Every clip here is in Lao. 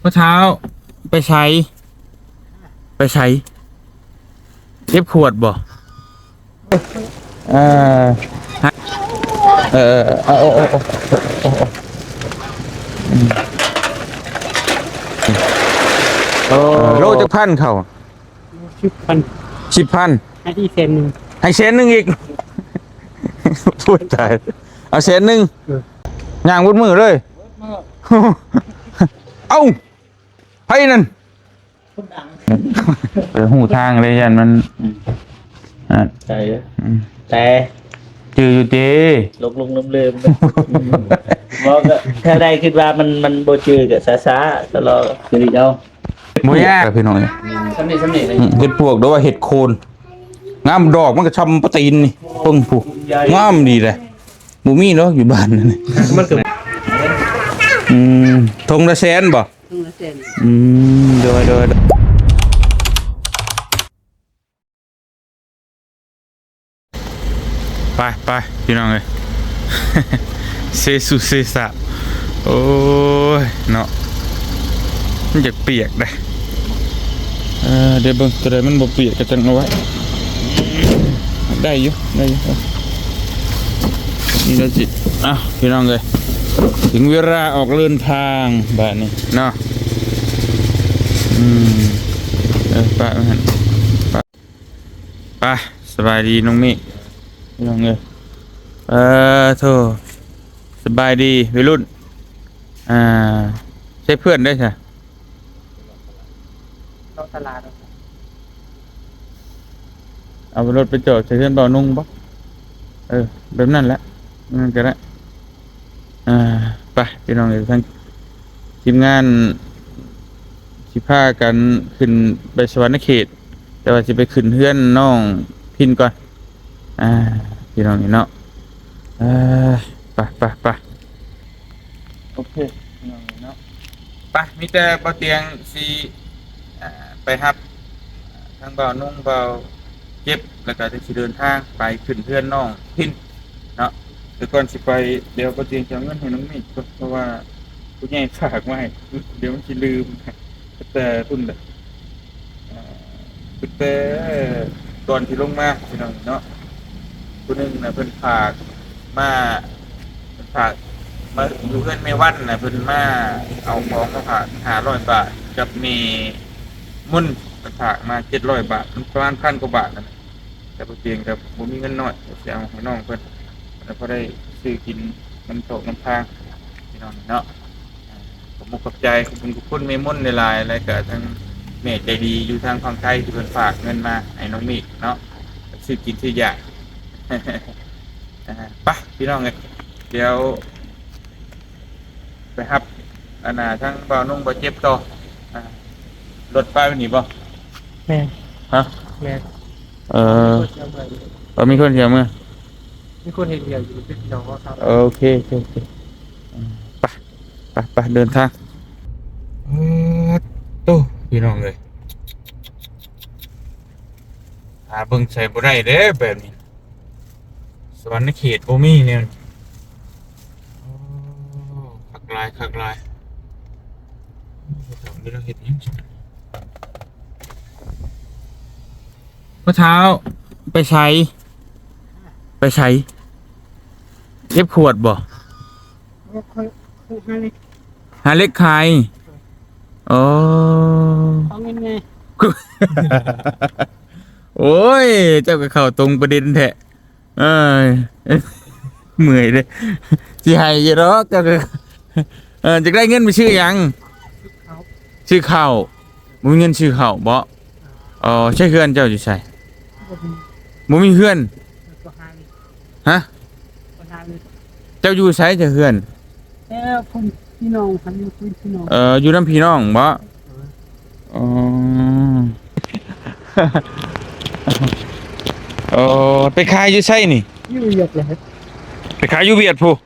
ມື້ເຊົ້າໄປໃສ? ໄປໃສ? ເກັບຂວດບໍ່? ເອີ ເອີ ໂອ້ ໂອ້ ໂອ້ ໂອ້ ໂອ້ ໂລຈັກພັນເຂົ້າ? ສິບພັນ ສິບພັນ ໃຫ້ອີກແສນໜຶ່ງ ໃຫ້ແສນໜຶ່ງອີກ. ໂອ້ຍ ຕາຍ ເອົາແສນໜຶ່ງ. ເອີ ຍ່າງເບິດມື້ເລີຍ. ເອົ້າ ໃຜນັ້ນ? ຄົນດັງ ໄປຮູ້ທາງເລີຍ ຢ້ານມັນ ອືມ ອ່າ ໃຊ່ ອືມ ແຕ່ຈື່ຢູ່ຕິ ຫຼົງໆລືມໆ ອືມ ບໍ່ ກໍຖ້າໄດ້ຄິດວ່າມັນ ມັນບໍ່ຈື່ກໍຊ້າໆ ກໍລໍ ຄືເອົາ ບໍ່ຍາກ ພີ່ນ້ອງເອີຍ ອືມ ສ່ຳນີ້ ສ່ຳນີ້ ອືມ ເຫັດປວກ ຫຼືວ່າເຫັດໂຄນ ງາມ ດອກມັນກໍຊ່ຳປາຕີນນີ້ ເບິ່ງພຸ້ນ ງາມດີເດ້ ບໍ່ມີເນາະຢູ່ບ້ານ ມັນກໍ ອືມ ຖົງລະແສນບໍ່? ຖົງລະແສນ ອືມ ໂດຍ ໂດຍ ໂດຍ. ໄປ ໄປ ພີ່ນ້ອງເອີຍ ເຊສຸເຊສະ ໂອ້ຍເນາະ ມັນຢາກປຽກເດ້. ເອີ ດຽວເບິ່ງ ໂຕໃດມັນບໍ່ປຽກກໍຈັ່ງເອົາໄວ້ ໄດ້ຢູ່ ໄດ້ຢູ່ ເອີ ນີ້ລະຊິ ອ່ະ ພີ່ນ້ອງເອີຍ ເຖິງເວລາອອກເດີນທາງບາດນີ້ເນາະ ອືມ ເອີ ປະ ໄປ ສະບາຍດີນ້ອງເມກ ພີ່ນ້ອງເອີຍ ເອີ ໂທ້ ສະບາຍດີໄວລຸ້ນ ອ່າ ໃຊ້ເພື່ອນໄດ້ຊະ ເລາະຕະຫຼາດ ເອົາລົດໄປຈອດໃສ່ເຮືອນບ່າວນຸ່ງບໍ? ເອີ ແບບນັ້ນແຫຼະ ນັ້ນກໍໄດ້ ອ່າ ໄປ ພີ່ນ້ອງເອີຍ ທາງທີມງານຊິພາກັນຂຶ້ນໄປສະຫວັນນະເຂດ ແຕ່ວ່າຊິໄປຂຶ້ນເຮືອນນ້ອງພິນກ່ອນ ອ່າ ພີ່ນ້ອງເອີຍເນາະ ເອີ ໄປ ໄປ ໄປ ໂອເຄ ພີ່ນ້ອງເອີຍເນາະ ໄປ ມີແຕ່ບ່າວຕຽງຊິ ອ່າ ໄປຮັບ ອ່າ ທາງບ່າວນຸ່ງ ບ່າວເຈັບ ແລ້ວກໍຈັ່ງຊິເດີນທາງໄປຂຶ້ນເຮືອນນ້ອງພິນເນາະ ແຕ່ກ່ອນຊິໄປ ດຽວບ່າວຕຽງຈະເອົາເງິນໃຫ້ນ້ອງເມກກ່ອນ ເພາະວ່າຜູ້ໃຫຍ່ຝາກມາໃຫ້ ດຽວມັນຊິລືມ ແຕ່ພຸ້ນແຫຼະ ເອີ ຕັ້ງແຕ່ກ່ອນທີ່ລົງມາ ພີ່ນ້ອງເນາະ ຜູ້ໜຶ່ງນະເພິ່ນຝາກມາ ເພິ່ນຝາກມາຢູ່ເຮືອນແມ່ວັນນະ ເພິ່ນມາເອົາຂອງມາຝາກຫ້າຮ້ອຍບາດ ກັບແມ່ມົນ ເພິ່ນຝາກມາເຈັດຮ້ອຍບາດ ມັນປະມານພັນກວ່າບາດນັ້ນແຫຼະ ແຕ່ບໍ່ເປັນຫຍັງ ກໍບໍ່ມີເງິນນ້ອຍ ກໍຊິເອົາໃຫ້ນ້ອງເພິ່ນ ແລ້ວພໍໄດ້ຊື້ກິນນຳໂຕະນຳທາງ ພີ່ນ້ອງເນາະ. ອ່າ ຂອບມຸກຂອບໃຈ ຂອບຄຸນຂອບຄຸນແມ່ມົນຫຼາຍໆ ແລ້ວກະທັງແມ່ໃຈດີຢູ່ທາງຝັ່ງໄທ ທີ່ເພິ່ນຝາກເງິນມາໃຫ້ນ້ອງເມກເນາະ ຊື້ກິນຊື້ຢາກ. ອ່າ ໄປ ພີ່ນ້ອງເອີຍ ດຽວໄປຮັບ ອັນນ່າ ທາງບ່າວນຸ່ງບ່າວເຈັບຕໍ່. ອ່າ ລົດປ້າຍໄວ້ນີ້ບໍ່? ແມ່ນ. ຮະ? ແມ່ນ. ເອີ ມີຄົນຊິເອົາເມືອ ເອີ ມີຄົນຊິເອົາເມືອ ມີຄົນເຮັດວຽກຢູ່ ເປັນພີ່ນ້ອງເຮົາ. ໂອເຄ ໂອເຄ ໂອເຄ ໄປ ໄປ ໄປ ເດີນທາງ. ເອີ ໂຕ ພີ່ນ້ອງເອີຍ ຫາເບິ່ງໃສ່ບໍ່ໄດ້ເດ້ແບບນີ້ ສະຫວັນນະເຂດບໍ່ມີແນວນີ້. ໂອ້ ຄັກຫຼາຍ ຄັກຫຼາຍ. ໂອ້ ເຖົ້ານີ້ລາວເຮັດຫຍັງຊັ້ນ? ພໍ່ເຖົ້າ ໄປໃສ? ໄປໃສ? ເກັບຂວດບໍ່? ໂອ້ ຂ້ອຍ ຂ້ອຍຫາເຫຼັກ ຫາເຫຼັກຂາຍ. ໂອ້ ຂໍເງິນແດ່. ໂອ້ຍ ເຈົ້າກໍເຂົ້າຕົງປະເດັນແທ້. ເອີຍ ເມື່ອຍເດ້ ຊິໃຫ້ຢູ່ດອກ ເຈົ້າກໍ ເອີ ຢາກໄດ້ເງິນໄປຊື້ຫຍັງ? ຊື້ເຂົ້າ ຊື້ເຂົ້າ. ບໍ່ມີເງິນຊື້ເຂົ້າບໍ? ເອີ ໃຊ້ເຮືອນເຈົ້າຢູ່ໃສ? ບໍ່ມີ ບໍ່ມີເຮືອນ. ຫາ ຫາ ເຈົ້າຢູ່ໃສ ເຈົ້າເຮືອນ? ແຕ່ພຸ້ນ ພີ່ນ້ອງ ຄັນຢູ່ພຸ້ນ ພີ່ນ້ອງ. ເອີ ຢູ່ນຳພີ່ນ້ອງບໍ? ເອີ ອໍ ເອີ ໄປຂາຍຢູ່ໃສນີ້? ຢູ່ຫວຽດແຫຼະ. ໄປຂາຍຢູ່ຫວຽດພຸ້ນ?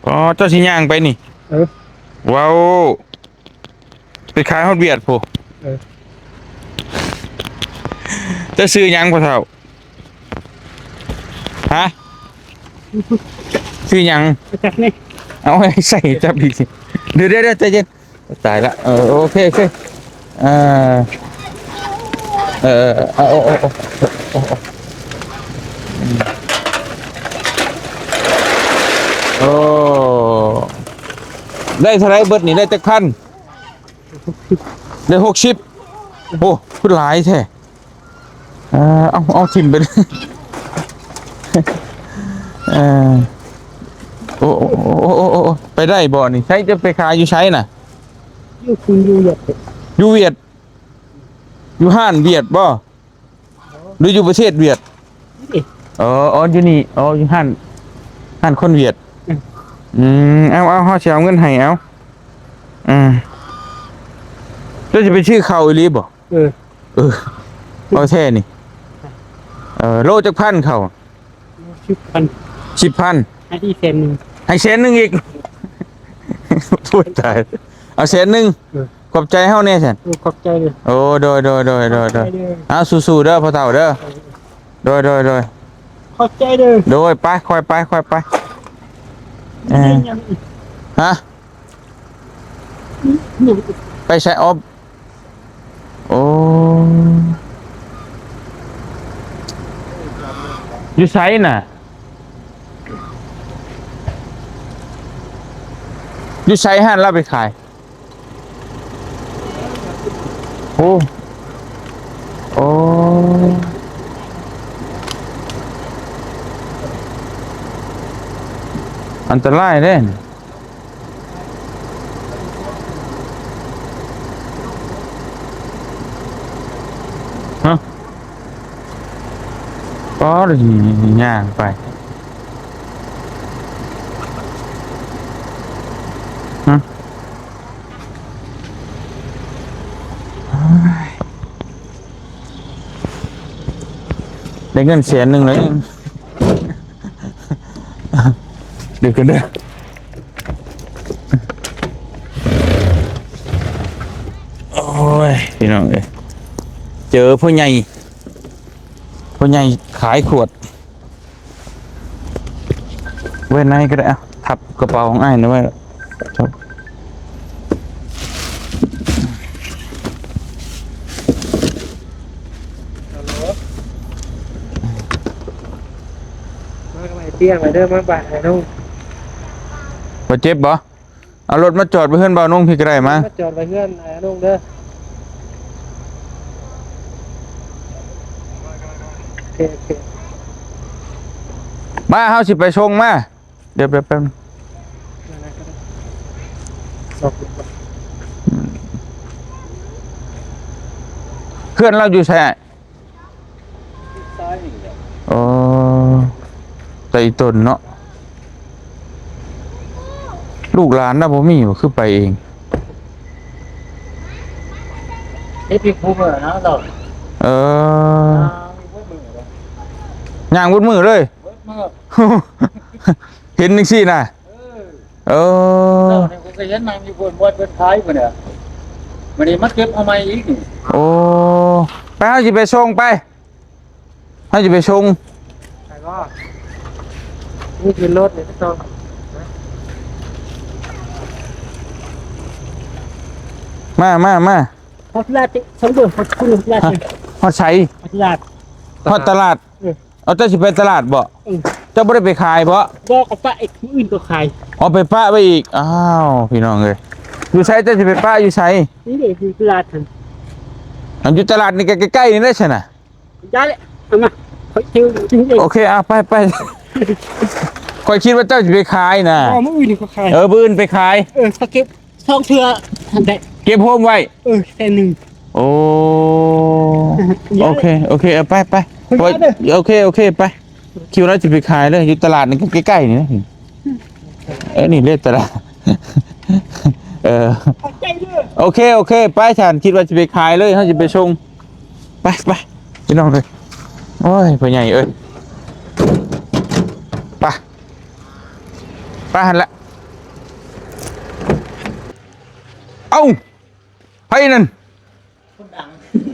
ເອີ ອໍ ເຈົ້າຊິຍ່າງໄປນີ້? ເອີ ວ້າວ ໄປຂາຍຮອດຫວຽດພຸ້ນ? ເອີ ເຈົ້າຊື່ຫຍັງພໍ່ເຖົ້າ? ຮະ? ຊື່ຫຍັງ? ຈັກນີ້ ເອົາໃຫ້ໃສ່ຈັບອີກ. ດຽວໆໆ ໃຈເຢັນ. ຕາຍລະ ເອີ ໂອເຄ ໂອເຄ ເອີ ເອີ ເອີ ໂອ້ ໂອ້ ໂອ້ ໂອ້ ໂອ້ ໄດ້ເທົ່າໃດເບິດນີ້ ໄດ້ຈັກພັນ? ໄດ້ຫົກສິບ ໂອ້ ຄືຫຼາຍແທ້. ເອີ ເອົາ ເອົາຖິ້ມໄປເລີຍ ເອີ ໂອ້ ໂອ້ ໄປໄດ້ບໍ່ນີ້? ໃສ ຈະໄປຂາຍຢູ່ໃສນະ? ຢູ່ພຸ້ນ ຢູ່ຫວຽດ ຢູ່ຫວຽດ ຢູ່ຮ້ານຫວຽດບໍ່ ຫຼືຢູ່ປະເທດຫວຽດ? ນີ້ ອໍ ອໍ ຢູ່ນີ້ ອໍ ຢູ່ຮ້ານ ຮ້ານຄົນຫວຽດ ອືມ ອືມ ເອົາ ເອົາ ເຮົາຊິເອົາເງິນໃຫ້ ເອົາ ອືມ ເຈົ້າຊິໄປຊື້ເຂົ້າອີ່ຫຼີບໍ່? ເອີ ເອີ ເອົາແທ້ນີ້ ເອີ ໂລຈັກພັນເຂົ້າ? ສິບພັນ ສິບພັນ ໃຫ້ອີກແສນໜຶ່ງ ໃຫ້ແສນໜຶ່ງອີກ ໂອ້ຍ ຕາຍ ເອົາແສນໜຶ່ງ ເອີ ຂອບໃຈເຮົາແດ່ຊັ້ນ ເອີ ຂອບໃຈເດີ ໂອ້ ໂດຍ ໂດຍ ເອົາ ສູ້ໆເດີພໍ່ເຖົ້າເດີ ເອີ ໂດຍ ໂດຍ ໂດຍ ຂອບໃຈເດີ ໂດຍ ໄປ ຄ່ອຍໄປ ຄ່ອຍໄປ ເອີ ຫຍັງອີກ ຮະ? ໄປໃສ? ອໍ ໂອ້ ຢູ່ໃສນະ? ຢູ່ໃສຫັ້ນລາວໄປຂາຍ? ໂອ້ ໂອ້ ອັນຕະລາຍເດ້. ຮະ ກໍໄດ້ຍ່າງໄປ ຮະ ໂອ້ຍ ໄດ້ເງິນແສນໜຶ່ງແລ້ວ ດຽວກັນເດີ ໂອ້ຍ ພີ່ນ້ອງເອີຍ ເຈີພໍ່ໃຫຍ່ ພໍ່ໃຫຍ່ຂາຍຂວດ ໄວ້ໃນກໍໄດ້ ເອົາ ທັບກະເປົາຂອງອ້າຍນີ້ໄວ້ ມາໄວ້ຕຽງເດີ ມາບາດໃຫ້ນ້ອງ ບໍ່ເຈັບບໍ່? ເອົາລົດມາຈອດໄວ້ເຮືອນບ່າວນົງພີ້ກໍໄດ້ ມາ ມາຈອດໄວ້ເຮືອນອ້າຍນົງເດີ ໂອເຄ ໂອເຄ ມາ ເຮົາຊິໄປສົ່ງ ມາ ດຽວແປັບ ແປັບ ເຮືອນລາວຢູ່ໃສ? ໂອ້ ແຕ່ອີຕົນເນາະ ລູກຫຼານລາວບໍ່ມີບໍ່ ຄືໄປເອງ? ເຮັດຢູ່ພູເມືອງນະລາວ ເອີ ຍ່າງເບິດມື້ເລີຍ ເບິດມື້ ເຫັນຈັ່ງຊີ້ນະ ເອີ ເອີ ເຈົ້ານີ້ຂ້ອຍກໍເຫັນນັ່ງຢູ່ພຸ້ນ ບ່ອນເພິ່ນຂາຍພຸ້ນນະ ມື້ນີ້ມາເກັບເອົາໃໝ່ອີກນີ້ ໂອ້ ໄປ ເຮົາຊິໄປສົ່ງໄປ ເຮົາຊິໄປສົ່ງ ໄປບໍ່? ນີ້ຄືລົດນີ້ຕ້ອງ ມາ ມາ ມາ ຮອດຕະຫຼາດ ເຊິ່ງເບິ່ງ ຮອດພຸ້ນ ຮອດຕະຫຼາດ ຮອດໃສ? ຮອດຕະຫຼາດ ຮອດຕະຫຼາດ ເອີ ເອົາ ເຈົ້າຊິໄປຕະຫຼາດບໍ່? ເອີ ເຈົ້າບໍ່ໄດ້ໄປຂາຍບໍ່? ບໍ່ ກໍປະອີກ ມື້ອື່ນກໍຂາຍ ເອົາໄປປະໄວ້ອີກ ອ້າວ ພີ່ນ້ອງເອີຍ ຢູ່ໃສ? ເຈົ້າຊິໄປປະຢູ່ໃສ? ນີ້ເດ້ ຢູ່ຕະຫຼາດຫັ້ນ ອັນຢູ່ຕະຫຼາດນີ້ກໍໃກ້ໆນີ້ແຫຼະຊັ້ນນະ ໄດ້ແຫຼະ ເອົາມາ ຂ້ອຍຖື ໂອເຄ ເອົາໄປ ໄປ ຂ້ອຍຄິດວ່າເຈົ້າຊິໄປຂາຍນະ ບໍ່ ມື້ອື່ນກໍຂາຍ ເອີ ມື້ອື່ນໄປຂາຍ ເອີ ເຂົາເກັບ ສອງເທື່ອຫັ້ນແຫຼະ ເກັບໂຮມໄວ້ ເອີ ແສນໜຶ່ງ ໂອ້ ໂອເຄ ໂອເຄ ເອົາໄປ ໄປ ໂອເຄ ໂອເຄ ໄປ ຄິດວ່າຊິໄປຂາຍເລີຍ ຢູ່ຕະຫຼາດນີ້ໃກ້ໆນີ້ນະ ເອີ ນີ້ເລີຍຕະຫຼາດ ເອີ ໂອເຄ ໂອເຄ ໄປຊັ້ນ ຄິດວ່າຊິໄປຂາຍເລີຍ ເຮົາຊິໄປສົ່ງ ໄປ ໄປ ພີ່ນ້ອງເອີຍ ໂອ້ຍ ພໍ່ໃຫຍ່ເອີຍ ໄປ ໄປຫັ້ນລະ ເອົ້າ ໃຜນັ້ນ? ຄົນດັງ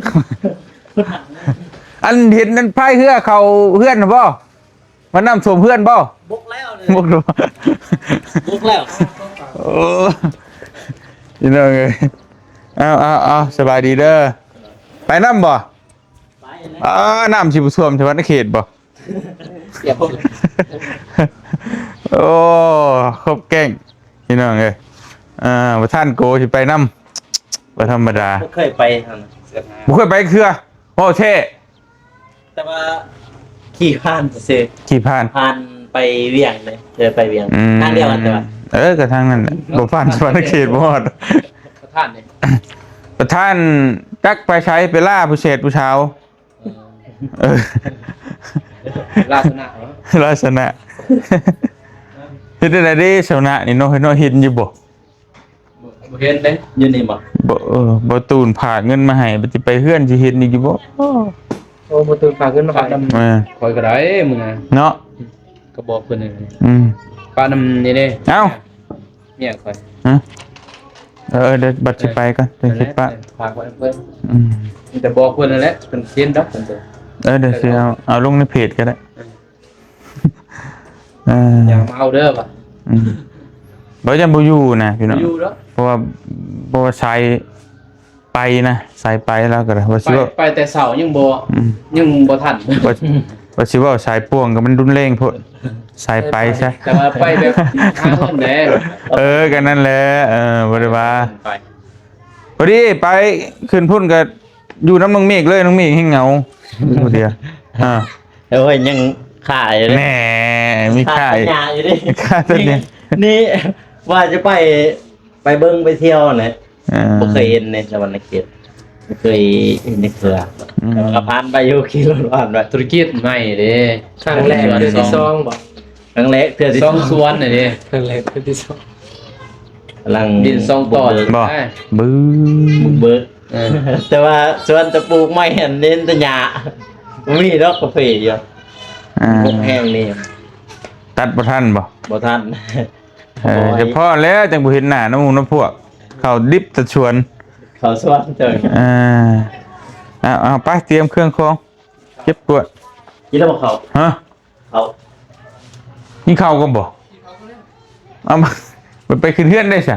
ຄົນດັງ ອັນເຫັນນັ້ນພາຍເຮືອເຂົ້າເຮືອນຫັ້ນບໍ່? ມັນນ້ຳຖ້ວມເຮືອນບໍ່? ບົກແລ້ວເລີຍ ບົກແລ້ວ ບົກແລ້ວ ໂອ້ ພີ່ນ້ອງເອີຍ ເອົາ ເອົາ ເອົາ ສະບາຍດີເດີ. ໄປນຳບໍ່? ໄປແລ້ວ. ອ້າ ນ້ຳຊິບໍ່ຖ້ວມສະຫວັນນະເຂດບໍ່? ໂອ້ ຄົບແກ້ງ ພີ່ນ້ອງເອີຍ. ອ່າ ປະທານໂກຊິໄປນຳ ບໍ່ທຳມະດາ. ບໍ່ເຄີຍໄປຫັ້ນນະ ບໍ່ເຄີຍໄປເທື່ອ ເວົ້າແທ້. ແຕ່ວ່າຂີ່ຜ່ານຊື່ໆ ຂີ່ຜ່ານ ຜ່ານໄປວຽງເດ້ ເອີ ໄປວຽງ ອືມ ທາງດຽວກັນ. ແຕ່ວ່າ ເອີ ກໍທາງນັ້ນແຫຼະ ບໍ່ຜ່ານສະຫວັນນະເຂດບໍ່ຮອດ. ປະທານເດ້ ປະທານຈັກໄປໃສ ໄປລ່າຜູ້ເສດຜູ້ສາວ. ເອີ ເອີ ລາຊະນະເນາະ ລາຊະນະ. ເຮັດຈັ່ງໃດເດ້ຊາວນະນີ້ເນາະ ເຫັນເນາະ ເຫັນຢູ່ບໍ່? ບໍ່ ບໍ່ເຫັນເດ້ ຢູ່ນີ້ບໍ່? ບໍ່ ເອີ ບໍ່ຕູນພາເງິນມາໃຫ້ ບໍ່ ຊິໄປເຮືອນຊິເຫັນອີກຢູ່ບໍ່? ໂອ້ ບໍ່ຕູນພາເງິນມາໃຫ້ ແມ່ນ ຂ້ອຍກໍໄດ້ມື້ນະເນາະ ກໍບອກເພິ່ນ. ອືມ ປະນຳນີ້ເດ້. ເອົ້າ ເມຍຂ້ອຍ ຮະ? ເອີ ເອີ ເດີ ບັດຊິໄປກ່ອນ ເດີ ຊິປະ ເອີ ຝາກໄວ້ເພິ່ນ. ອືມ ມີແຕ່ບອກເພິ່ນນັ້ນແຫຼະ ເພິ່ນເຫັນດອກເພິ່ນ. ເອີ ເດີ ຊິເອົາ ເອົາລົງໃນເພຈກໍໄດ້. ເອີ ເອີ ຢ່າມາເອົາເດີວ່າ. ອືມ ບໍ່ ຢ້ານບໍ່ຢູ່ນະພີ່ນ້ອງ ບໍ່ຢູ່ດອກ ເພາະວ່າ ເພາະວ່າສາຍໄປນະ ສາຍໄປລາວກໍໄດ້ ວ່າຊິ ໄປ ເວົ້າ ໄປແຕ່ເຊົ້າຍັງບໍ່ ອືມ ຍັງບໍ່ທັນ ວ່າ ວ່າຊິເວົ້າສາຍປ່ວງກໍມັນຮຸນແຮງໂພດ ສາຍໄປຊະ. ແຕ່ວ່າໄປແບບຫາເງິນແດ່. ເອີ ກໍນັ້ນແຫຼະ ເອີ ບໍ່ໄດ້ວ່າ ໄປ ພໍດີໄປຂຶ້ນພຸ້ນກໍຢູ່ນຳນ້ອງເມກເລີຍ ນ້ອງເມກແຮງເຫງົາ ຢູ່ຜູ້ດຽວ. ອ່າ ໂອ້ຍ ຍັງຄາຢູ່ເດ້ ແໝ ມີຄາ ຄາສັນຍາຢູ່ເດ້ ຄາສັນຍາ. ນີ້ ນີ້ວ່າຈະໄປ ໄປເບິ່ງໄປທ່ຽວນະ ເອີ ບໍ່ເຄີຍເຫັນໃນສະຫວັນນະເຂດ ບໍ່ເຄີຍເຫັນຈັກເທື່ອ. ອືມ ແຕ່ວ່າກໍຜ່ານໄປຢູ່ ຂີ່ລົດຜ່ານໄປ. ທຸລະກິດໃໝ່ເດ້ ຄັ້ງແລກເທື່ອທີສອງບໍ່? ຄັ້ງແລກເທື່ອທີສອງ ສອງສວນນີ້ເດ້ ຄັ້ງແລກເທື່ອທີສອງ ກຳລັງ ດິນສອງຕອນ ບຸກເບີກ ບໍ່ ບຸກເບີກ ບຸກເບີກ. ເອີ ແຕ່ວ່າສວນຈະປູກໃໝ່ຫັ້ນເນັ້ນແຕ່ຫຍ້າ ບໍ່ມີດອກກາເຟຢູ່. ອ່າ ປົກແຫ້ງນີ້ ຕັດບໍ່ທັນບໍ່? ບໍ່ທັນ. ເອີ ໂອ້ຍ ສະເພາະແລ້ວຈັ່ງບໍ່ເຫັນໜ້ານຳໝູ່ນຳພວກ ເຂົ້າດິບແຕ່ສວນ ເຂົ້າສວນເຈົ້າ. ອ່າ ເອົາ ເອົາ ໄປຕຽມເຄື່ອງຂອງ ເກັບກວາດ. ກິນແລ້ວບໍ່ເຂົ້າ? ຮະ? ເຂົ້າ ກິນເຂົ້າກ່ອນບໍ່? ເອົາ ໄປ ໄປຂຶ້ນເຮືອນໄດ້ຊະ?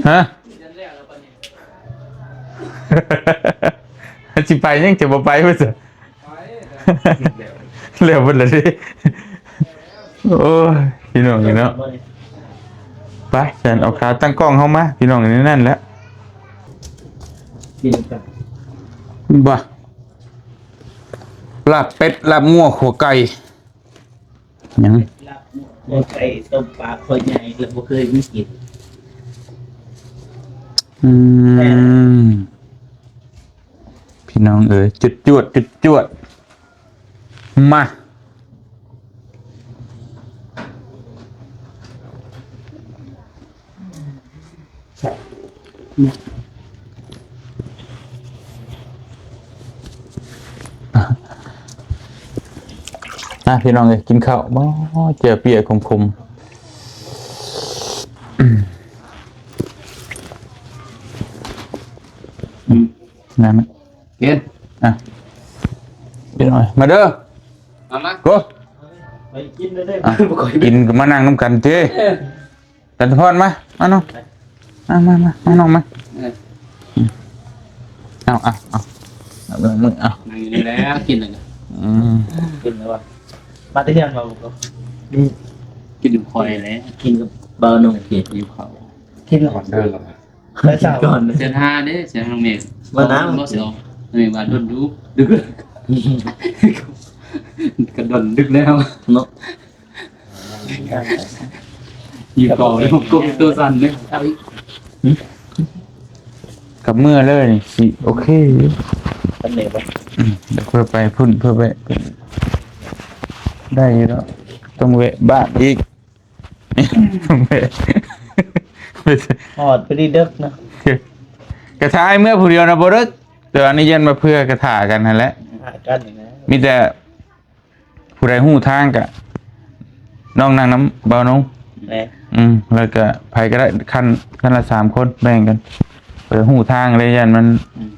ຮະ? ຊິໄປຍັງຈະບໍ່ໄປວ່າຊັ້ນ? ແລ້ວເບິດແລ້ວເດ້. ໂອ້ຍ ພີ່ນ້ອງເອີຍເນາະ ໄປ ຊັ້ນເອົາຂາຕັ້ງກ້ອງເຮົາມາ ພີ່ນ້ອງ ໃນນັ້ນແຫຼະ. ບໍ່ ລາບເປັດ ລາບງົວ ຂົ້ວໄກ່ ຫຍັງ? ລາບງົວ ໄກ່ ຕົ້ມປາ ຂ້ອຍໃຫຍ່ແລ້ວບໍ່ເຄີຍມີກິນ. ອືມ ພີ່ນ້ອງເອີຍ ຈວດໆ ຈວດໆ ມາ. ອ່ະ ພີ່ນ້ອງເອີຍ ກິນເຂົ້າບໍ່ ແຈ່ວປຽກຂົມໆ. ອືມ ນັ້ນນະ ກິນ ອ່ະ ພີ່ນ້ອງເອີຍ ມາເດີ ມາ ມາ ໂກ ໄປກິນເດີ ອ່ະ ບໍ່ຄ່ອຍກິນກໍມານັ່ງນຳກັນຕິ. ເອີ ຈັນທະພອນ ມາ ມານ້ອງ ມາ ມາ ມາ ມານ້ອງມາ. ເອີ ເອົາ ເອົາ ເອົາ ເອົາມື ເອົາ ນັ່ງຢູ່ນີ້ແຫຼະ ກິນແລ້ວກໍ ອືມ ກິນແລ້ວວ່າ ມາແຕ່ເຮືອນມາບໍ່? ອືມ ກິນຢູ່ຂ້ອຍແຫຼະ ກິນກັບບ່າວໜຸ່ມ ກິນຢູ່ເຂົາ ກິນແລ້ວ ໄປເຊົ້າກ່ອນ ເດືອນຫ້າເດ້ ເດືອນຫ້າເມ ວ່ານະ ບໍ່ຊິອອກ ເມວ່າດົນດຸ ດຶກ ກໍດົນດຶກແລ້ວເນາະ. ຢູ່ຕໍ່ເລີຍ ກົບຕົວສັ່ນເລີຍ ເອົາອີກ ກັບເມືອເລີຍນີ້ຊິໂອເຄຢູ່ ຄັນນີ້ບໍ່ ອືມ ດຽວເພື່ອໄປພຸ້ນ ເພື່ອໄປ ໄດ້ຢູ່ດອກ ຕ້ອງແວະບ້ານອີກ ຕ້ອງແວະ ຮອດພໍດີເດິກເນາະ ກະຖ້າໃຫ້ເມືອຜູ້ດຽວນະບໍ່ເດິກ ແຕ່ວ່ານີ້ຢ້ານວ່າເພື່ອກະຖ້າກັນຫັ້ນແຫຼະ ຖ້າກັນນະ ມີແຕ່ ຜູ້ໃດຮູ້ທາງກະນ້ອງນັ່ງນຳບ່າວນົງ ແມ່ນ ອືມ ແລ້ວກະໃຜກໍໄດ້ ຄັນ ຄັນລະສາມຄົນແບ່ງກັນ ໄປຮູ້ທາງເດ້ ຢ້ານມັນ ອືມ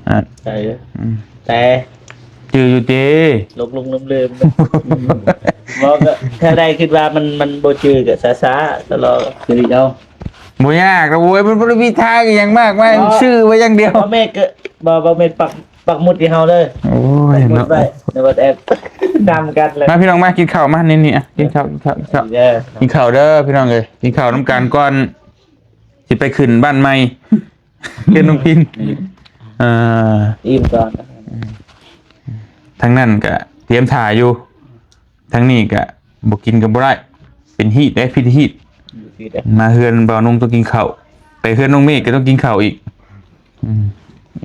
ອ່າ ໃຊ່ ອືມ ແຕ່ຈື່ຢູ່ຕິ ຫຼົງໆລືມໆ ອືມ ເວົ້າກໍຖ້າໄດ້ຄິດວ່າມັນ ມັນບໍ່ຈື່ກໍຊ້າໆ ຕະຫຼອດ ຈື່ເອົາ ບໍ່ຍາກດອກເວີຍ ມັນບໍ່ໄດ້ມີທາງອີ່ຫຍັງມາກມາຍ ອໍ ຊື່ໄວ້ຢ່າງດຽວ ບໍ່ແມ່ນກໍ ບໍ່ ບໍ່ແມ່ນປັກ ປັກໝຸດໃຫ້ເຮົາເດີ ໂອ້ຍ ປັກໝຸດໄວ້ ເນາະ ໃນວັອດແອັບ ນຳກັນເລີຍ ມາພີ່ນ້ອງມາກິນເຂົ້າມາ ນີ້ໆ ກິນເຂົ້າ ກິນເຂົ້າ ກິນເຂົ້າ ເດີ ກິນເຂົ້າເດີພີ່ນ້ອງເອີຍ ກິນເຂົ້ານຳກັນກ່ອນ ຊິໄປຂຶ້ນບ້ານໃໝ່ ເຮືອນນ້ອງພິນ ເອີ ອີ່ມກ່ອນ ທາງນັ້ນກະຕຽມຖ້າຢູ່ ທາງນີ້ກະບໍ່ກິນກໍບໍ່ໄດ້ ເປັນຮີດເດ້ ພິດຮີດ ມາເຮືອນບ່າວນຸ່ງຕ້ອງກິນເຂົ້າ ໄປເຮືອນນ້ອງເມກກໍຕ້ອງກິນເຂົ້າອີກ ອືມ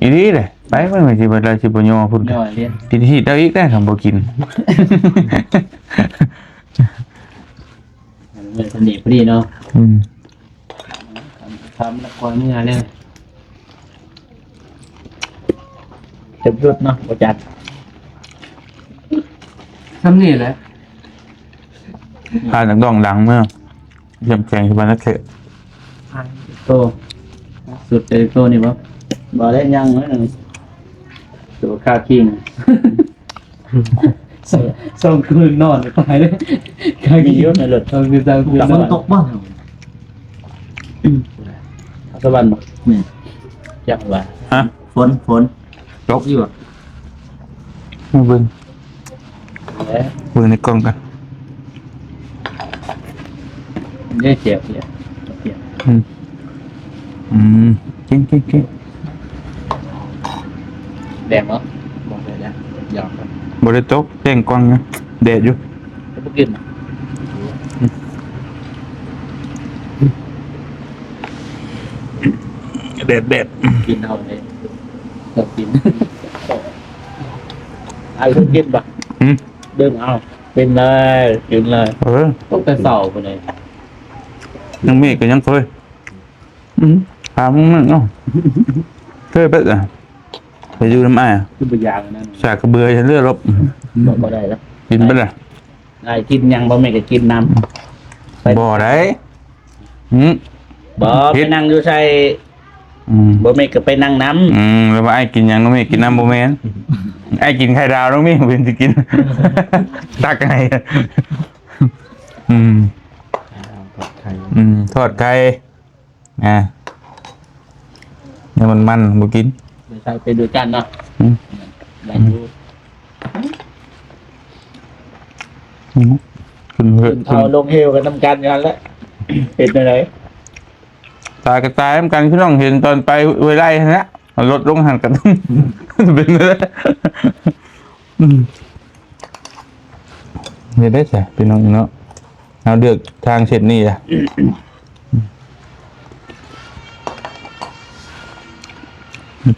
ອີ່ຫຼີເດ້ ໄປເບິ່ງວ່າຊິວ່າລາວຊິບໍ່ຍໍພຸ້ນ ຍໍເດ້ ພິດຮີດເອົາອີກເດ້ ຄັນບໍ່ກິນ ເອີ ສະເໜ່ພໍດີເນາະ ອືມ ຄຳລະກອຍເມືອເລີຍ ເຕັມຊຸດເນາະ ບໍ່ຈັດ ສ່ຳນີ້ແຫຼະ ພານັກຮ້ອງດັງເມືອ ເຂັ້ມແຂງຄືບານນັກເຕະ ໂຕ ສຸດເຕໂຕນີ້ບໍ່? ບໍ່ໄດ້ຍັງເລີຍ ໂຕຄາຄິງ ສອງ ສອງຄືນນອນຕາຍເລີຍ ມີຢູ່ໃນລົດ ສອງຄືນ ສາມຄືນ ແຕ່ຝົນຕົກບໍ່? ສະຫວັນບໍ່? ແມ່ນ ຈັກວ່າ ຮະ? ຝົນ ຝົນ ຕົກຢູ່ບໍ່? ມາເບິ່ງ ເບິ່ງໃນກ່ອງກັນ ເດ້ ເຈັບ ເຈັບ ເຈັບ ອືມ ອືມ ກິນ ກິນ ກິນ ແດດບໍ່? ບໍ່ແດດ ຢາກ ບໍ່ໄດ້ຕົກ ແຈ້ງກ່ອງນະ ແດດຢູ່ ບໍ່ກິນ ແດດ ແດດ ກິນເອົາເດ້ ເຈົ້າກິນ ອ້າຍເຄີຍກິນບໍ່? ຫືມ? ດຶງເອົາ ກິນເລີຍ ກິນເລີຍ ເອີ ຕັ້ງແຕ່ເຊົ້າພຸ້ນເດ້ ຍັງມີກໍຍັງເຄີຍ ອືມ ຖາມມຶງເນາະ ເຄີຍໄປ ໄປຢູ່ນຳອ້າຍ ຄືບໍ່ຢາກອັນນັ້ນ ສາກກະເບືອເລືອດລົບ ບໍ່ ບໍ່ໄດ້ລະ ກິນໄປລະ ອ້າຍກິນຫຍັງ ບໍ່ແມ່ນກໍກິນນຳ ບໍ່ໄດ້ ຫືມ ບໍ່ ໄປນັ່ງຢູ່ໃສ ອືມ ບໍ່ແມ່ນກໍໄປນັ່ງນຳ ອືມ ແລ້ວວ່າອ້າຍກິນຫຍັງ ນ້ອງເມກກິນນຳ ບໍ່ແມ່ນ ອ້າຍກິນໄຂ່ດາວ ນ້ອງເມກເປັນຊິກິນ ຕັກໃຫ້ ອືມ ທອດໄຂ່ ອືມ ທອດໄຂ່ ອ່າ ແນວມັນໆ ບໍ່ກິນ ໃສ່ໄປດ້ວຍກັນເນາະ ອືມ ໄດ້ຢູ່ ອືມ ຂຶ້ນເຮືອນ ຂຶ້ນເຂົາລົງເຫວກັນນຳກັນນັ້ນແຫຼະ ເປັນຈັ່ງໃດ? ຕາຍກໍຕາຍນຳກັນ ຄືນ້ອງເຫັນຕອນໄປຫ້ວຍໄລ່ຫັ້ນແຫຼະ ເອົາລົດລົງຫັ້ນກໍເປັນ ອືມ ເຮັດໄດ້ຊະ ພີ່ນ້ອງເນາະ ເຮົາເລືອກທາງເສັ້ນນີ້ລະ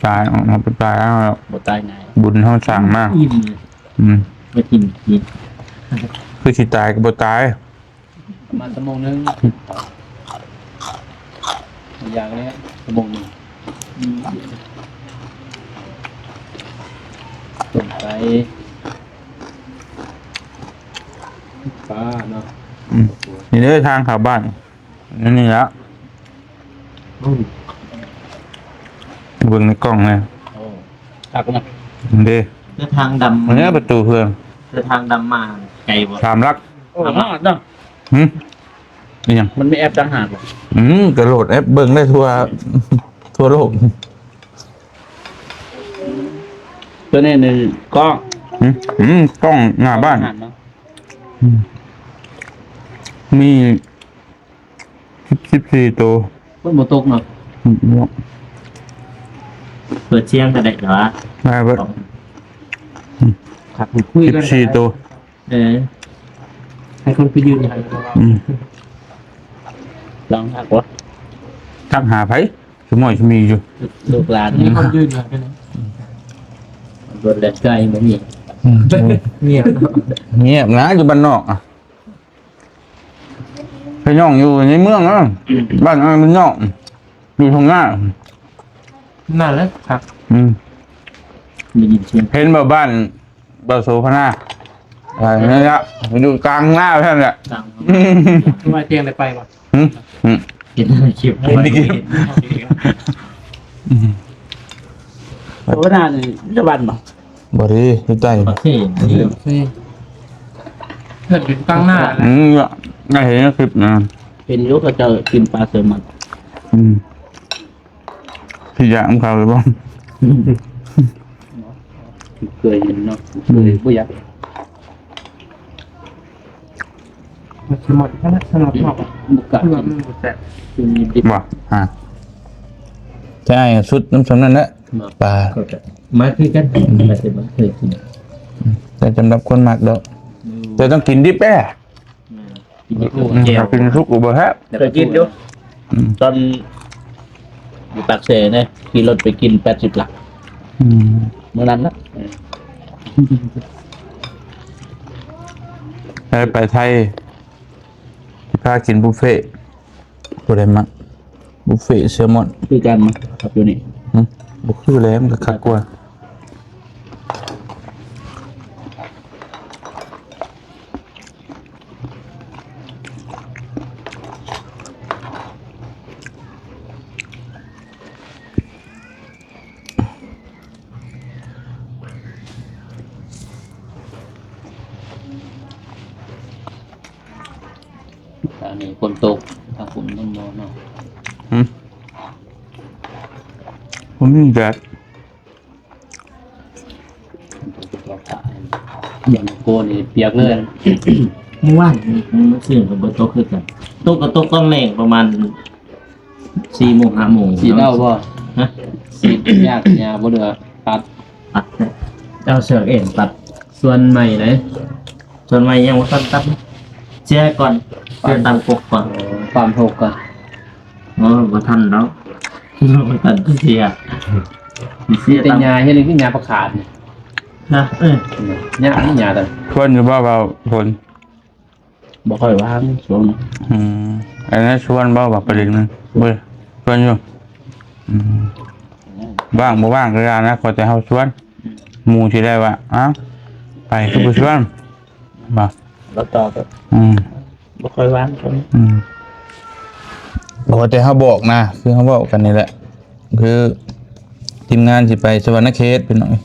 ຕາຍ ອອກມາເປັນຕາຍແລ້ວ ບໍ່ຕາຍງ່າຍ ບຸນເຮົາສ້າງມາ ອີ່ມ ອືມ ບໍ່ກິນ ກິນ ຄືຊິຕາຍກໍບໍ່ຕາຍ ປະມານຊົ່ວໂມງໜຶ່ງ ຢ່າງແລະຊົ່ວໂມງໜຶ່ງ ອືມ ຕົ້ນໄກ່ ປາເນາະ ອືມ ນີ້ເດີທາງເຂົ້າບ້ານ ນີ້ ນີ້ລະ ອືມ ເບິ່ງໃນກ້ອງແດ່ ໂອ້ ຄັກນະ ເດ້ ເດີນທາງດຳ ອັນນີ້ປະຕູເຮືອນ ເດີນທາງດຳມາໄກບໍ່? ສາມຫຼັກ ໂອ້ ຮອດເນາະ ຫືມ ອີຫຍັງ? ມັນມີແອັບຕ່າງຫາກບໍ່? ອືມ ກະໂຫຼດແອັບເບິ່ງໄດ້ທົ່ວ ທົ່ວໂລກ ຕົວນີ້ນີ້ກ້ອງ ຫືມ ອືມ ກ້ອງໜ້າບ້ານ ອືມ ມີສິບ ສິບສີ່ໂຕ ຝົນບໍ່ຕົກເນາະ ອືມ ເນາະ ເປີດສຽງກໍໄດ້ແຕ່ວ່າ ໄດ້ເບິດ ຄັກ ຄຸຍກັນ ສິບສີ່ໂຕ ເອີ ໃຫ້ຄົນໄປຢືນໃຫ້ ອືມ ລອງທັກບໍ່? ທັກຫາໃຜ? ສະໝອຍສະມີຢູ່ ລູກຫຼານ ມີຄົນຢືນໃຫ້ເປັນ ລົດແລ່ນໄກບໍ່ມີ ອືມ ງຽບ ງຽບນະ ຢູ່ບ້ານນອກອະ ໄປຍ່ອງຢູ່ໃນເມືອງນະ ອືມ ບ້ານອັນມັນນອກ ຢູ່ທົ່ງນາ ນັ້ນແຫຼະຄັກ ອືມ ໄດ້ຍິນສຽງ ເຫັນບໍ່ບ້ານ ບ່າວໂສພະນາ ອ່າ ນັ້ນລະ ຢູ່ກາງນາຊັ້ນແຫຼະ ກາງ ວ່າແຈ້ງໄດ້ໄປບໍ່? ຫືມ ຫືມ ເຫັນໃນຄລິບ ເຫັນໃນຄລິບ ອືມ ໂສພະນານີ້ຢູ່ບ້ານບໍ່? ບໍ່ເດ້ ຢູ່ໃຕ້ ປະເທດ ເພື່ອນຢູ່ກາງນາ ອືມ ໄດ້ເຫັນໃນຄລິບນະ ເຫັນຢູ່ເຂົາເຈົ້າກິນປາແຊວມອນ ອືມ ຊິຢາກນຳເຂົາຫຼືບໍ່? ເຄີຍເຫັນເນາະ ເຄີຍບໍ່ຢາກ ມັນຊິໝົດຂະໜາດສຳລັບເຮົາ ບໍ່ກ້າກິນ ຄືວ່າມັນບໍ່ແຊບ ຄືມີດິບ ບໍ່ ອ່າ ແຕ່ອ້າຍສຸດນຳສ່ຳນັ້ນແຫຼະ ບໍ່ ປາ ມາຄືກັນ ອືມ ແຕ່ບໍ່ເຄີຍກິນ ແຕ່ສຳລັບຄົນມັກດອກ ອືມ ແຕ່ຕ້ອງກິນດິບເດ້ ແມ່ນ ກິນຢູ່ ອືມ ແຈ່ວ ຖ້າກິນສຸກກໍບໍ່ແຊບ ເຄີຍກິນຢູ່ ອືມ ຕອນຢູ່ປາກເຊເດ້ ຂີ່ລົດໄປກິນແປດສິບຫຼັກ ອືມ ມື້ນັ້ນນະ ເອີ ໄປໄທ ຊິພາກິນບຸບເຟ ຜູ້ໃດມັກ ບຸບເຟແຊລມອນ ຄືກັນມາກັບຢູ່ນີ້ ຫຶ ບໍ່ຄືແລ້ວ ມັນກໍຄັກກວ່າ. ອັນນີ້ຝົນຕົກ ທາງພຸ້ນມັນບໍ່ເນາະ ຫຶ ບໍ່ມີແດດ ແດດໂກນີ້ປຽກເລີຍ ມື້ວານນີ້ ມື້ຊືນກໍບໍ່ຕົກຄືກັນ ຕົກກໍຕົກຕອນແລງປະມານ ສີ່ໂມງ ຫ້າໂມງ ສີດເອົາບໍ່? ຮະ? ສີດຫຍ້າ ຫຍ້າບໍ່ເຫຼືອ ຕັດ ຕັດ ເອົາເຊືອກເອງຕັດ ສ່ວນໃໝ່ໃດ ສ່ວນໃໝ່ຍັງບໍ່ທັນຕັດ ເສຍກ່ອນ ເສຍຕາມກົກກ່ອນ ຄວາມທຸກກ່ອນ ໂອ້ ບໍ່ທັນດອກ ບໍ່ທັນເສຍ ມີແຕ່ຫຍ້າ ເຮັດໃຫ້ຫຍ້າປະຂາດນີ້ ນະ ເອີ ຫຍ້າ ຫຍ້າ ຊວນຢູ່ບໍ່ ເວົ້າ ຄົນ ບໍ່ຄ່ອຍວ່າງຊ່ວງນີ້ ອືມ ອັນນັ້ນຊວນບໍ່ວ່າໄປຫຼິ້ນນຳ ເວີຍ ຊວນຢູ່ ອືມ ວ່າງບໍ່ວ່າງກໍຢ່ານະ ຂໍແຕ່ເຮົາຊວນ ອືມ ໝູ່ຊິໄດ້ວ່າ ອ້າວ ໄປຄືບໍ່ຊວນ ບໍ່ ແລ້ວຕໍ່ກໍ ອືມ ບໍ່ຄ່ອຍວ່າງຊ່ວງນີ້ ອືມ ຂໍແຕ່ເຮົາບອກນະ ຄືເຮົາເວົ້າກັນນີ້ແຫຼະ ຄືທີມງານຊິໄປສະຫວັນນະເຂດ ພີ່ນ້ອງ ອືມ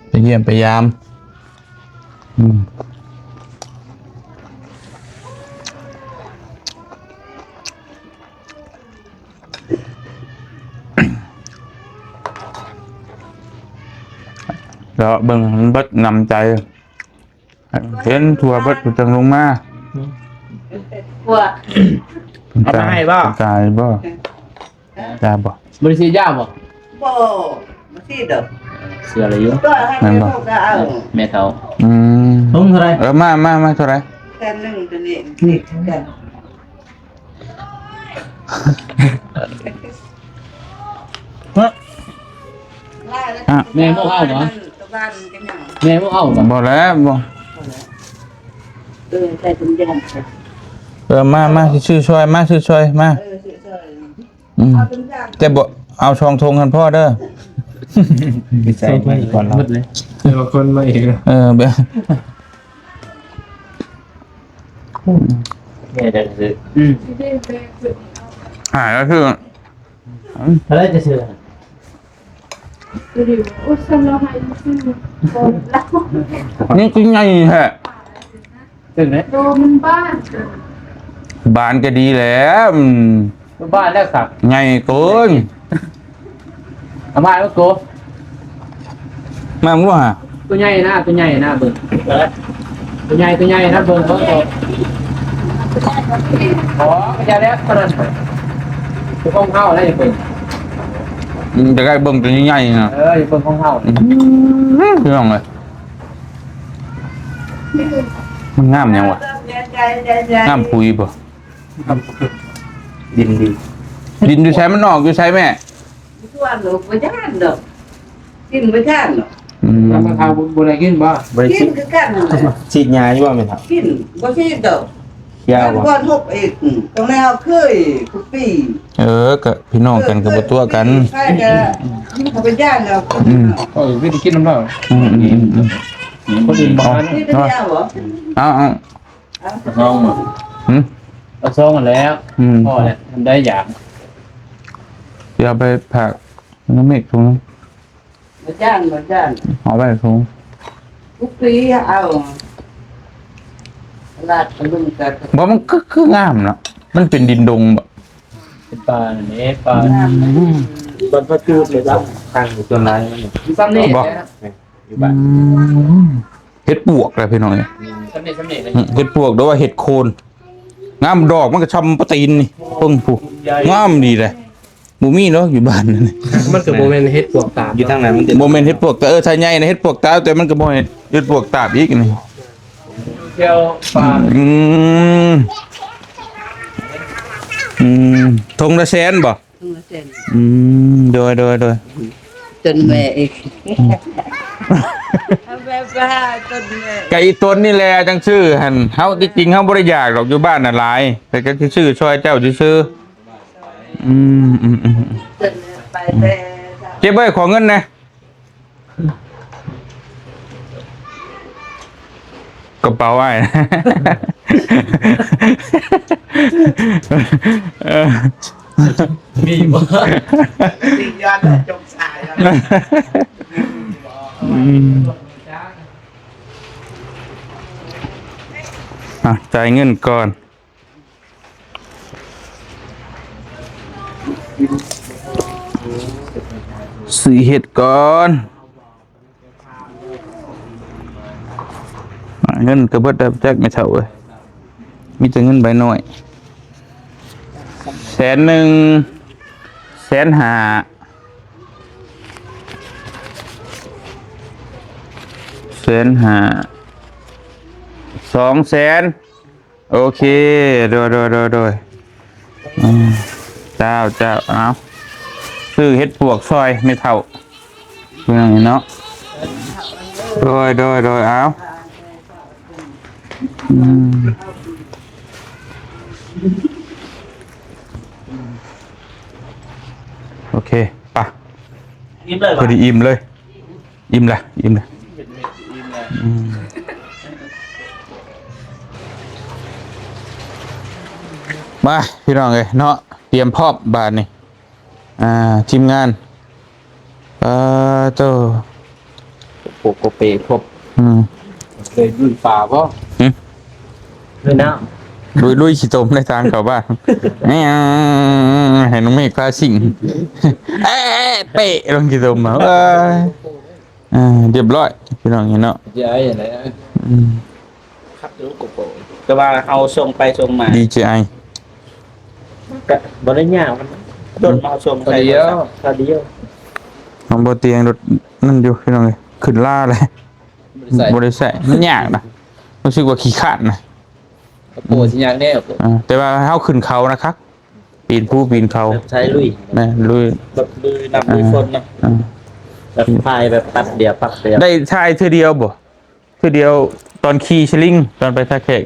ໄປຢ້ຽມໄປຢາມ ອືມ ເລາະເບິ່ງໃຫ້ມັນເບິດນ້ຳໃຈ ໃຫ້ມັນເຫັນທົ່ວເບິດ ເພິ່ນຈັ່ງລົງມາ ເອົາມາໃຫ້ບໍ່? ຕາຍບໍ່? ຢາບໍ່? ບໍ່ໄດ້ສີດຢາບໍ່? ບໍ່ ບໍ່ສີດດອກ ເຊື່ອເລີຍຢູ່ ແມ່ນບໍ່? ແມ່ເຖົ້າ ອືມ ຖົງເທົ່າໃດ? ເອີ ມາ ມາ ມາ ເທົ່າໃດ? ແສນໜຶ່ງ ຕົວນີ້ ນີ້ຄືກັນ ຮະ? ແມ່ບໍ່ເອົາບໍ່? ແມ່ບໍ່ເອົາບໍ່? ບໍ່ແລ້ວ ບໍ່ ເອີ ໃສ່ຖົງຢາງ ເອີ ມາ ມາ ຊິຊື້ຊ່ອຍ ມາ ຊື້ຊ່ອຍ ມາ ເອີ ຊື້ຊ່ອຍ ອືມ ແຕ່ບໍ່ເອົາສອງຖົງຫັ້ນພໍເດີ ໄປໃສ່ມາອີກກ່ອນເນາະ ໝົດເລີຍ ເອີ ຄົນມາອີກ ເອີ ແບບ ແມ່ໄດ້ຊື້ ອືມ ຫາຍແລ້ວຄື ເທົ່າໃດຈະຊື້? ນີ້ຄືໃຫຍ່ແທ້ ເປັນໄດ? ໂຕມັນບານ ບານກໍດີແລ້ວ ອືມ ບານແລ້ວຄັບ ໃຫຍ່ເກີນ ເອົາມາແລ້ວໂກ ມາບໍ່ຫາ ຕົວໃຫຍ່ນະ ຕົວໃຫຍ່ນະ ເບິ່ງ ຕົວໃຫຍ່ ຕົວໃຫຍ່ນະ ເບິ່ງ ເບິ່ງ ບໍ່ ຢ່າແລ້ວ ຕົວນັ້ນ ຕົວຂອງເຮົາແລ້ວ ຢ່າເບິ່ງ ອືມ ຢາກໃຫ້ເບິ່ງຕົວໃຫຍ່ໆນະ ເອີ ຢ່າເບິ່ງຂອງເຮົາ ອືມ ພີ່ນ້ອງເອີຍ ມັນງາມຫຍັງວະ? ງາມປຸ໋ຍບໍ່? ດິນດີ ດິນຢູ່ໃສ? ມັນອອກຢູ່ໃສແມ່? ຢູ່ສວນ ບໍ່ຢ້ານດອກ ກິນບໍ່ຢ້ານດອກ ອືມ ແລ້ວແມ່ເຖົ້າບໍ່ໄດ້ກິນບໍ່? ບໍ່ໄດ້ກິນ ກິນຄືກັນນັ້ນແຫຼະ ສີດຫຍ້າຢູ່ບໍ່ແມ່ເຖົ້າ? ກິນ ບໍ່ສີດດອກ ຢາບໍ່? ກ່ອນຫົກອີກ ອືມ ຕ້ອງໄດ້ເອົາຄືທຸກປີ ເອີ ກໍພີ່ນ້ອງກັນກໍບໍ່ຕົວະກັນ ໃຜກໍບໍ່ໄດ້ຢ້ານດອກ ອືມ ເອີ ວິທີກິນນຳລາວ ອືມໆໆ ຄົນອື່ນບໍ່ ກິນຢາບໍ່? ເອົາໆ ເອົາຊອງມາ ຫຶ ເອົາຊອງຫັ້ນແຫຼະ ອືມ ພໍແລ້ວ ມັນໄດ້ຢາ ຊິເອົາໄປຝາກນ້ອງເມກຖົງ ບໍ່ຢ້ານ ບໍ່ຢ້ານ ເອົາໄປຖົງ ທຸກປີເອົາ ລາດກະລຸງກະ ບໍ່ ມັນຄື ຄືງາມເນາະ ມັນເປັນດິນດົງບໍ່? ເປັນປ່າແດ່ ປ່າ ອືມ ບັນພະຈູດເລີຍຈ້ະ ຕັ້ງຢູ່ສ່ວນຫຼາຍມັນນີ້ ຢູ່ຊ່ຳນີ້ ບໍ່ ແຫຼະ ແມ່ນ ຢູ່ບ້ານ ອືມ ເຫັດປວກແຫຼະພີ່ນ້ອງເອີຍ ຊ່ຳນີ້ ຊ່ຳນີ້ ອືມ ເຫັດປວກ ຫຼືວ່າເຫັດໂຄນ ງາມ ດອກມັນກໍຊ່ຳປາຕີນນີ້ ເບິ່ງພຸ້ນ ງາມດີເດ້ ບໍ່ມີເນາະຢູ່ບ້ານ ມັນກໍບໍ່ແມ່ນເຫັດປວກຕາບ ຢູ່ທາງນັ້ນມັນຈະ ບໍ່ແມ່ນເຫັດປວກຕາບ ເອີ ຖ້າໃຫຍ່ນະເຫັດປວກຕາບ ແຕ່ມັນກໍບໍ່ເຫັດ ເຫັດປວກຕາບອີກນີ້ ແຖວປ່າ ອືມ ອືມ ທົ່ງລະແສນບໍ່? ທົ່ງລະແສນ ອືມ ໂດຍ ໂດຍ ໂດຍ ຕົ້ນແມ່ອີກ ອືມ ເອົາແບບວ່າຕົ້ນແມ່ ກະອີຕົນນີ້ແຫຼະຈັ່ງຊື້ຫັ້ນ ເຮົາ ທີ່ຈິງເຮົາບໍ່ໄດ້ຢາກດອກ ຢູ່ບ້ານນະຫຼາຍ ແຕ່ກໍຊິຊື້ຊ່ອຍເຈົ້າຊື່ໆ ອືມ ອືມ ອືມ ເກັບໄວ້ ຂໍເງິນແດ່ ກະເປົາອ້າຍ ເອີ ມີບໍ່? ຕິຍອດຈົງສາຍ ອືມ ອ່ະ ຈ່າຍເງິນກ່ອນ. ຊື້ເຫັດກ່ອນ. ເງິນກະເບິດແລ້ວຈັກແມ່ເຖົ້າເອີຍ. ມີແຕ່ເງິນໃບນ້ອຍ. ແສນໜຶ່ງ ແສນຫ້າ ແສນຫ້າ ສອງແສນ. ໂອເຄ ໂດຍ ໂດຍ ໂດຍ ໂດຍ ອືມ ເຈົ້າ ເຈົ້າ ເອົາ ຊື້ເຫັດປວກຊ່ອຍແມ່ເຖົ້າ ເປັນຫຍັງເນາະ ໂດຍ ໂດຍ ໂດຍ ເອົາ ອືມ ໂອເຄ ໄປ ອີ່ມເລີຍ ພໍດີອີ່ມເລີຍ. ອີ່ມລະ ອີ່ມລະ ອີ່ມລະ ອືມ ມາ ພີ່ນ້ອງເອີຍເນາະ ຕຽມພ້ອມບາດນີ້ ອ່າ ທີມງານ ປາໂຕ ໂປໂກເປຄົບ ອືມ ເຄີຍລຸຍປ່າບໍ່? ຫຶ? ລຸຍນ້ຳ ລຸຍ ລຸຍຂີ້ຕົມໃນທາງເຂົ້າບ້ານ ໃຫ້ນ້ອງເມກພາຊິງ ເອະ ເປະລົງຂີ້ຕົມ ເອີຍ. ອ່າ ຮຽບຮ້ອຍ ພີ່ນ້ອງເນາະ ດີເຈໄອຫັ້ນແຫຼະ ອືມ ຄັບຢູ່ໂກໂປ ແຕ່ວ່າເຮົາສົ່ງໄປສົ່ງມາ ດີເຈໄອ ກະບໍ່ໄດ້ຍາກ ມັນດົນມາເຮົາສົ່ງໃສ່ ເທົ່າດຽວ ເທົ່າດຽວ ຂອງບໍ່ຕຽງລົດນັ້ນຢູ່ ພີ່ນ້ອງເອີຍ ຂຶ້ນລາແລ້ວ ບໍ່ໄດ້ໃຊ້ ບໍ່ໄດ້ໃຊ້ ມັນຍາກນະ ຮູ້ສຶກວ່າຂີ້ຄ້ານນະ ໂກໂປຊິຍາກແດ່ ອ່າ ແຕ່ວ່າເຮົາຂຶ້ນເຂົານະຄັກ ປີນພູປີນເຂົາ ແບບສາຍລຸຍ ແມ່ນ ລຸຍ ແບບລຸຍນ້ຳລຸຍຝົນເນາະ ອ່າ ແບບຖ່າຍແບບຕັດດຽວປັບດຽວ ໄດ້ຖ່າຍເທື່ອດຽວບໍ່? ເທື່ອດຽວຕອນຂີ່ສະລິງ ຕອນໄປທ່າແຂກ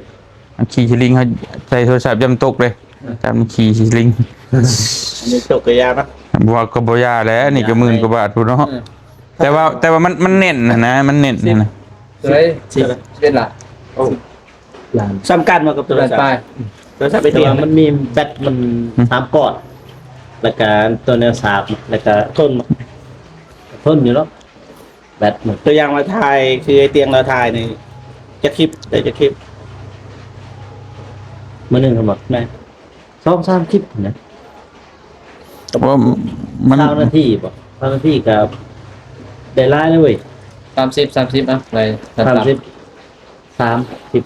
ອັນຂີ່ສະລິງ ເຮົາໃສ່ໂທລະສັບຢ້ານຕົກເດ້ ອືມ ການຂີ່ສະລິງ ອັນນີ້ຕົກກະຢ່າເນາະ ບໍ່ວ່າກະບໍ່ຢ່າແຫຼະ ອັນນີ້ກະໝື່ນກວ່າບາດພຸ້ນເນາະ ເອີ ແຕ່ວ່າ ແຕ່ວ່າມັນ ມັນແໜ້ນຫັ້ນນະ ມັນແໜ້ນຫັ້ນນະ ສິບ ສິບເອັດລະ ໂອ້ ສ່ຳກັນບໍ່ກັບໂທລະສັບ ໂທລະສັບໄປ ແຕ່ວ່າມັນມີແບັດມັນ ອືມ ສາມກ້ອນ ແລ້ວກະໂຕແນວສາບ ແລ້ວກະທົນ ທົນຢູ່ເນາະ ແບັດມັນ ຕົວຢ່າງວ່າຖ່າຍ ຄືໄອ້ຕຽງລາວຖ່າຍນີ້ ຈັກຄລິບ ໄດ້ຈັກຄລິບ ມື້ໜຶ່ງຫັ້ນບໍ່ ແມ່ນ ສອງສາມຄລິບນະ ວ່າມັນ ຊາວນາທີບໍ່ ຊາວນາທີກະໄດ້ຫຼາຍແລ້ວເວີຍ ສາມສິບ ສາມສິບ ເອົາ ໄດ້ ສາມສິບ ສາມສິບ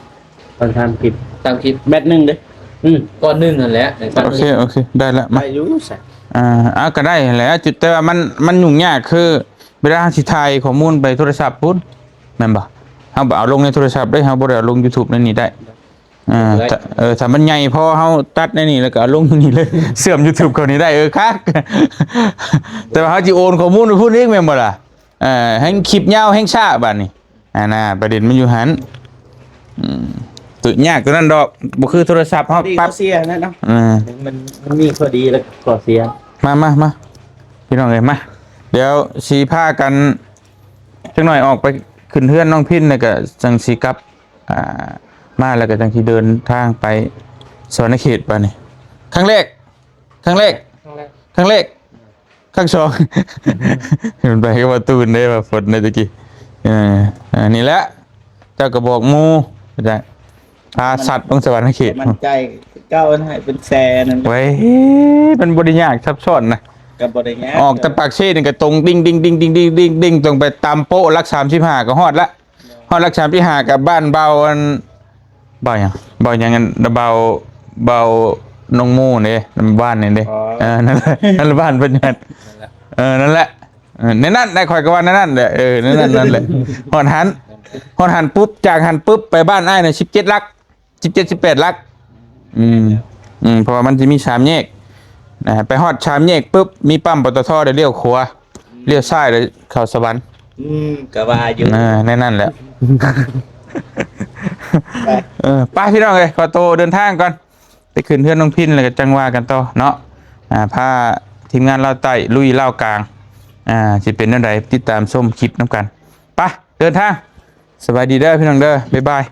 ຕອນສາມສິບ ສາມສິບ ແບັດໜຶ່ງເດ້ ອືມ ກ້ອນໜຶ່ງຫັ້ນແຫຼະ ໂອເຄ ໂອເຄ ໄດ້ລະ ມາ ໄດ້ຢູ່ຊະ ອ່າ ອ່າ ກະໄດ້ຫັ້ນແຫຼະ ແຕ່ວ່າມັນ ມັນຫຍຸ້ງຍາກ ຄືເວລາເຮົາຊິຖ່າຍຂໍ້ມູນໄປໂທລະສັບພຸ້ນ ແມ່ນບໍ່? ເຮົາບໍ່ເອົາລົງໃນໂທລະສັບເດ້ ເຮົາບໍ່ໄດ້ເອົາລົງຢູທູບໃນນີ້ໄດ້ ເອີ ຖ້າ ເອີ ຖ້າມັນໃຫຍ່ພໍ ເຮົາຕັດໃນນີ້ ແລ້ວກໍເອົາລົງນີ້ເລີຍ ເຊື່ອມຢູທູບເຂົ້ານີ້ໄດ້ ເອີ ຄັກ ແຕ່ວ່າເຮົາຊິໂອນຂໍ້ມູນໄປພຸ້ນອີກ ແມ່ນບໍ່ລະ? ເອີ ແຮ່ງຄລິບຍາວແຮ່ງຊ້າບາດນີ້ ອັນນ່າ ປະເດັນມັນຢູ່ຫັ້ນ ອືມ ຕົວຍາກຕົວນັ້ນດອກ ບໍ່ຄືໂທລະສັບເຮົາປັບ ເສຍນັ້ນເນາະ ເອີ ມັນ ມັນມີຂໍ້ດີ ແລ້ວກໍຂໍ້ເສຍ ມາ ມາ ມາ ພີ່ນ້ອງເອີຍ ມາ ດຽວຊິພາກັນ ຈັກໜ້ອຍອອກໄປຂຶ້ນເຮືອນນ້ອງພິນ ແລ້ວກໍຈັ່ງຊິກັບ ອ່າ ມາ ແລ້ວກໍຈັ່ງຊິເດີນທາງໄປສະຫວັນນະເຂດບາດນີ້ ຄັ້ງແລກ ຄັ້ງແລກ ຄັ້ງແລກ ຄັ້ງແລກ ຄັ້ງສອງ ມັນໄປກັບວ່າຕູນເດ້ ວ່າຝົນໃນຕະກີ້ ເອີ ເອີ ນີ້ແຫຼະ ເຈົ້າກໍບອກໝູ່ ເຈົ້າ ພາສັດລົງສະຫວັນນະເຂດ ມັນໃກ້ເກົ່າ ໃຫ້ເປັນແສນນັ້ນ ເວີຍ ມັນບໍ່ໄດ້ຍາກຊັບຊ້ອນນະ ກໍບໍ່ໄດ້ຍາກ ອອກແຕ່ປາກເຊນີ້ກໍຕົງດິງໆຕົງໄປຕາມໂປະຫຼັກສາມສິບຫ້າກໍຮອດລະ ຮອດຫຼັກສາມສິບຫ້າກໍບ້ານເບົາອັນ ເບົາຫຍັງ ເບົາຫຍັງອັນ ເບົາ ເບົາໜອງໝູເດ້ ບ້ານນີ້ເດ້ ເອີ ນັ້ນແຫຼະ ນັ້ນແຫຼະບ້ານເພິ່ນນັ້ນ ເອີ ນັ້ນແຫຼະ ເອີ ໃນນັ້ນແຫຼະ ຂ້ອຍກໍວ່າໃນນັ້ນແຫຼະ ເອີ ໃນນັ້ນ ນັ້ນແຫຼະ ຮອດຫັ້ນ ຮອດຫັ້ນປຸບ ຈາກຫັ້ນປຶບໄປບ້ານອ້າຍນະ ສິບເຈັດຫຼັກ ສິບເຈັດ ສິບແປດຫຼັກ ອືມ ອືມ ເພາະວ່າມັນຈະມີສາມແຍກນະ ໄປຮອດສາມແຍກປຶບ ມີປ້ຳ ປຕທ ແລ້ວລ້ຽວຂວາ ລ້ຽວຊ້າຍ ແລ້ວເຂົ້າສະຫວັນ ອືມ ກໍວ່າຢູ່ ເອີ ໃນນັ້ນແຫຼະ ໄປ ເອີ ໄປພີ່ນ້ອງເອີຍ ຂໍໂຕເດີນທາງກ່ອນ ໄປຂຶ້ນເຮືອນນ້ອງພິນ ແລ້ວກໍຈັ່ງວ່າກັນຕໍ່ເນາະ ອ່າ ພາທີມງານລາວໃຕ້ລຸຍລາວກາງ ອ່າ ຊິເປັນແນວໃດ ຕິດຕາມຊົມຄລິບນຳກັນ ໄປ ເດີນທາງ ສະບາຍດີເດີພີ່ນ້ອງເດີ ບາຍບາຍ.